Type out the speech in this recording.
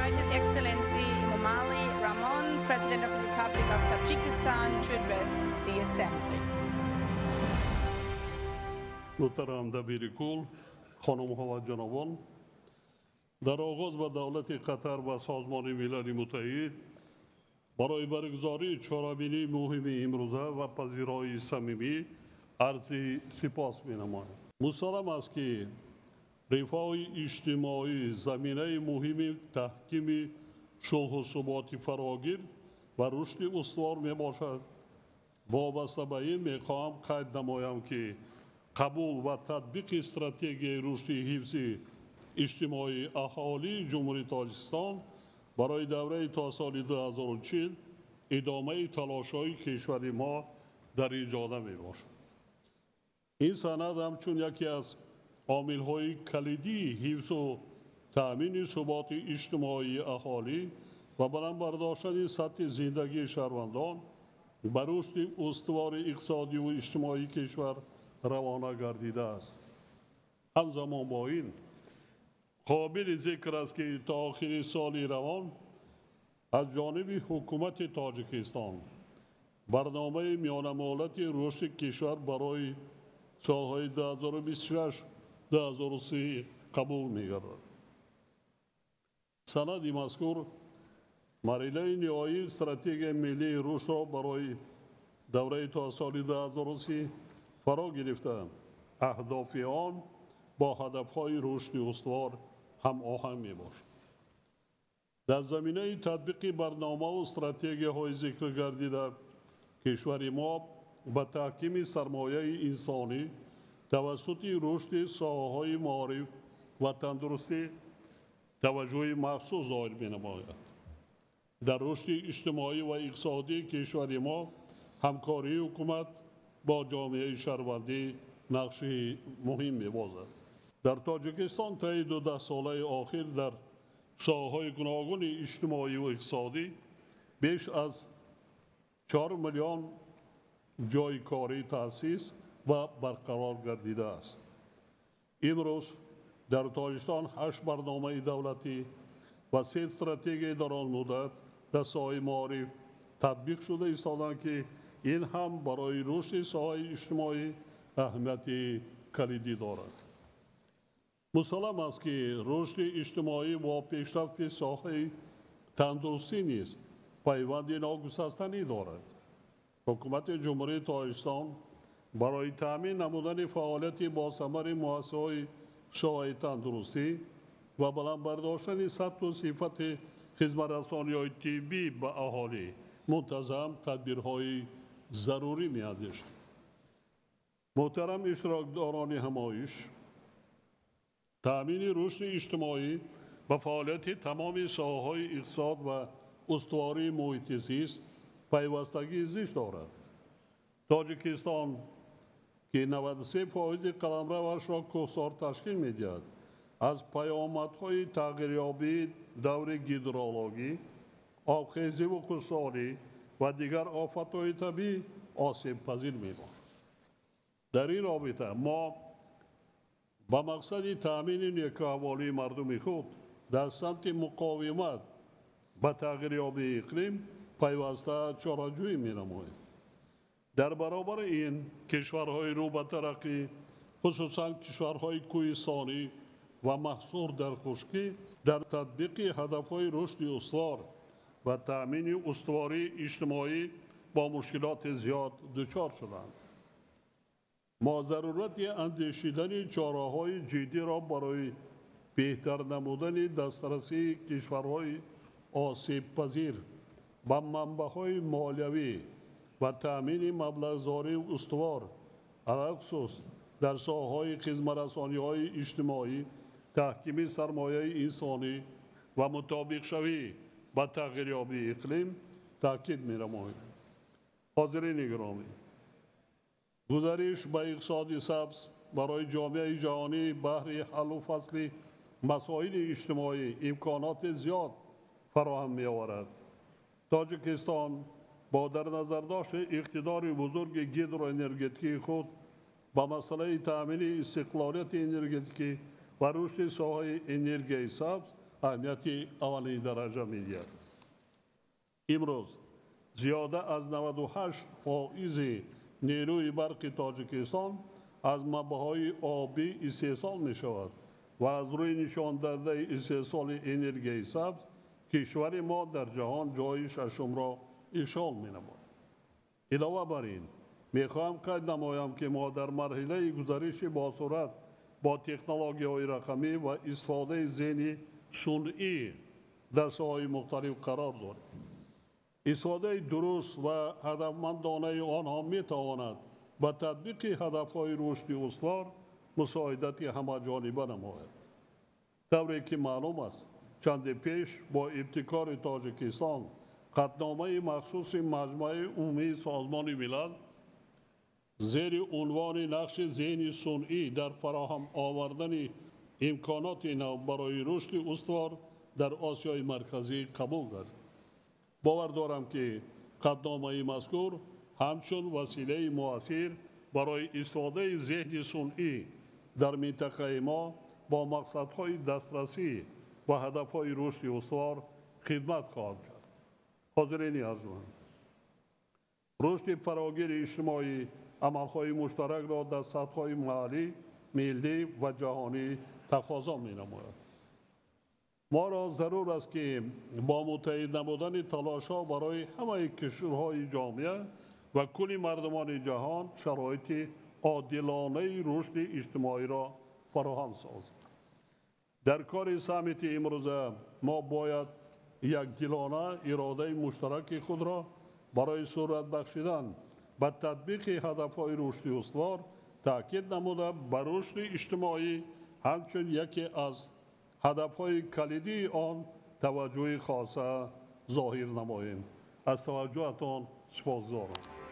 invite His Excellency Emomali Rahmon, President of the Republic of Tajikistan, to address the Assembly. Муҳтарам дабири кул, хонумҳо ва ҷанобон, дар оғоз ба давлати Қатар ва Созмони Милали Муттаҳид барои баргузории чорабинии муҳими имрӯза ва пазироии самимӣ арзи сипос менамоям. Мусаллам аст, ки рифоҳи иҷтимоӣ заминаи муҳими таҳкими сулҳу суботи фарогир ва рушди устувор мебошад. Вобаста ба ин мехоҳам қайд намоям, ки қабул ва татбиқи стратегияи рушди ҳифзи иҷтимоии аҳолии Ҷумҳурии Тоҷикистон барои давраи то соли 2040 идомаи талошҳои кишвари мо дар ин ҷода мебошад. Ин санад ҳамчун яке аз омилҳои калидии ҳифзу таъмини суботи иҷтимоии аҳолӣ ва баланд бардоштани сатҳи зиндагии шаҳрвандон ба рушди устувори иқтисодиву иҷтимоии кишвар равона гардидааст. Ҳамзамон бо ин қобили зикр аст, ки то охири соли равон аз ҷониби ҳукумати Тоҷикистон барномаи миёнамуҳлати рушди кишвар барои солҳои 2026-2030 қабул мегардад. Санади мазкур марҳилаи ниҳоии стратегияи миллии рушдро барои давраи то соли 2030 фаро гирифта, аҳдофи он бо ҳадафҳои рушди устувор ҳамоҳанг мебошад. Дар заминаи татбиқи барномаву стратегияҳои зикр гардида, кишвари мо ба таҳкими сармояи инсонӣ тавассути рушди соҳаҳои маориф ва тандурустӣ таваҷҷӯҳи махсус зоҳир менамояд. Дар рушди иҷтимоӣ ва иқтисодии кишвари мо ҳамкории ҳукумат бо ҷомеаи шаҳрвандӣ нақши муҳим мебозад. Дар Тоҷикистон таи ду даҳсолаи охир дар соҳаҳои гуногуни иҷтимоӣ ва иқтисодӣ беш аз 4 миллион ҷойи корӣ таъсис ва барқарор гардидааст. Имрӯз дар Тоҷикистон 8 барномаи давлатӣ ва 3 стратегияи дарозмуддат дар соҳаи маориф татбиқ шуда истоданд, ки ин ҳам барои рушди соҳаи иҷтимоӣ аҳамияти калидӣ дорад. Мусаллам аст, ки рушди иҷтимоӣ бо пешрафти соҳаи тандурустӣ низ пайванди ногусастанӣ дорад. Ҳукумати Ҷумҳурии Тоҷикистон барои таъмин намудани фаъолияти босамари муассисаҳои соҳаи тандурустӣ ва баланд бардоштани сатҳу сифати хизматрасониҳои тиббӣ ба аҳолӣ мунтазам тадбирҳои зарурӣ меандешад. Муҳтарам иштирокдорони ҳамоиш, таъмини рушди иҷтимоӣ ба фаъолияти тамоми соҳаҳои иқтисод ва устувории муҳити зист пайвастагии зич дорад. Тоҷикистон, ки 93% қаламравашро кӯҳсор ташкил медиҳад, аз паёмадҳои тағйирёбии даври гидрологӣ, обхезиву хушксолӣ ва дигар офатҳои табиӣ осебпазир мебошад. Дар ин робита мо ба мақсади таъмини некӯаҳволии мардуми худ дар самти муқовимат ба тағйирёбии иқлим пайваста чораҷӯӣ менамоем. Дар баробари ин кишварҳои рӯ ба тараққӣ, хусусан кишварҳои кӯҳистонӣ ва маҳсур дар хушкӣ, дар татбиқи ҳадафҳои рушди устувор ва таъмини устувории иҷтимоӣ бо мушкилоти зиёд дучор шуданд. Мо зарурати андешидани чораҳои ҷиддиро барои беҳтар намудани дастрасии кишварҳои осебпазир ба манбаъҳои молиявӣ ва таъмини маблағгузории устувор, алалхусус дар соҳаҳои хизматрасониҳои иҷтимоӣ, таҳкими сармояи инсонӣ ва мутобиқшавӣ ба тағйирёбии иқлим таъкид менамоем. Ҳозирини гиромӣ, гузариш ба иқтисоди сабз барои ҷомеаи ҷаҳонӣ баҳри ҳаллу фасли масоили иҷтимоӣ имконоти зиёд фароҳам меоварад. Тоҷикистон бо дар назардошти иқтидори бузурги гидроэнергетикии худ ба масъалаи таъмини истиқлолияти энергетикӣ ва рушди соҳаи энергияи сабз аҳамияти аввалин дараҷа медиҳад. Имрӯз зиёда аз 98% нерӯи барқи Тоҷикистон аз манбаъҳои обӣ истеҳсол мешавад ва аз рӯи нишондодаи истеҳсоли энергияи сабз кишвари мо дар ҷаҳон ҷои шашумро ишғол менамояд. Илова бар ин, мехоҳам қайд намоям, ки мо дар марҳилаи гузариши босуръат бо технологияҳои рақамӣ ва истифодаи зеҳни сунъӣ дар соҳаҳои мухталиф қарор дорем. Истифодаи дуруст ва ҳадафмандонаи онҳо метавонад ба татбиқи ҳадафҳои рушди устувор мусоидати ҳамаҷониба намояд. Тавре ки маълум аст, чанде пеш бо ибтикори Тоҷикистон қатъномаи махсуси Маҷмӯаи Умумии Созмони Милал зери унвони нақши зеҳни сунъӣ дар фароҳам овардани имконоти нав барои рушди устувор дар Осиёи Марказӣ қабул гардид. Бовар дорам, ки қатъномаи мазкур ҳамчун василаи муассир барои истифодаи зеҳни сунъӣ дар минтақаи мо бо мақсадҳои дастрасӣ ва ҳадафҳои рушди устувор хидмат хоҳад кард. Ҳозирини арҷманд, рушди фарогири иҷтимоӣ амалҳои муштаракро дар сатҳҳои маҳаллӣ, миллӣ ва ҷаҳонӣ тақозо менамояд. Моро зарур аст, ки бо муттаҳид намудани талошҳо барои ҳамаи кишварҳои ҷомеа ва кулли мардумони ҷаҳон шароити одилонаи рушди иҷтимоиро фароҳам созем. Дар кори саммити имрӯза мо бояд якдилона иродаи муштараки худро барои суръат бахшидан ба татбиқи ҳадафҳои рушди устувор таъкид намуда, ба рушди иҷтимоӣ ҳамчун яке аз ҳадафҳои калидии он таваҷҷӯҳи хоса зоҳир намоем. Аз таваҷҷӯҳатон сипосгузорам.